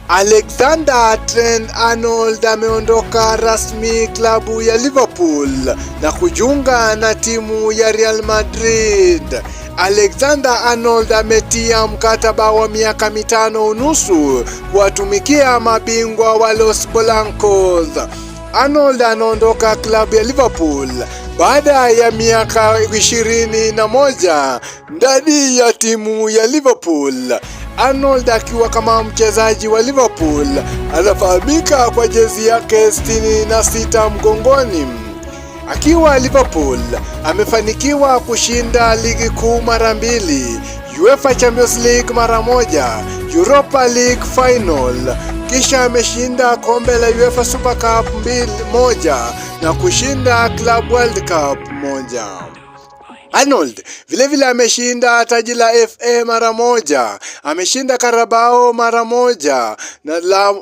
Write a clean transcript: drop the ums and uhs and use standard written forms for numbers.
Alexander Trent Arnold ameondoka rasmi klabu ya Liverpool na kujiunga na timu ya Real Madrid. Alexander Arnold ametia mkataba wa miaka 5.5 kuwatumikia mabingwa wa Los Blancos. Arnold anaondoka klabu ya Liverpool baada ya miaka 21 ndani ya timu ya Liverpool. Arnold akiwa kama mchezaji wa Liverpool anafahamika kwa jezi yake 66 mgongoni. Akiwa Liverpool amefanikiwa kushinda ligi kuu mara mbili, UEFA Champions League mara moja, Europa League final, kisha ameshinda kombe la UEFA Super Cup mbili moja na kushinda Club World Cup moja. Arnold vilevile ameshinda taji la FA mara moja, ameshinda Carabao mara moja na la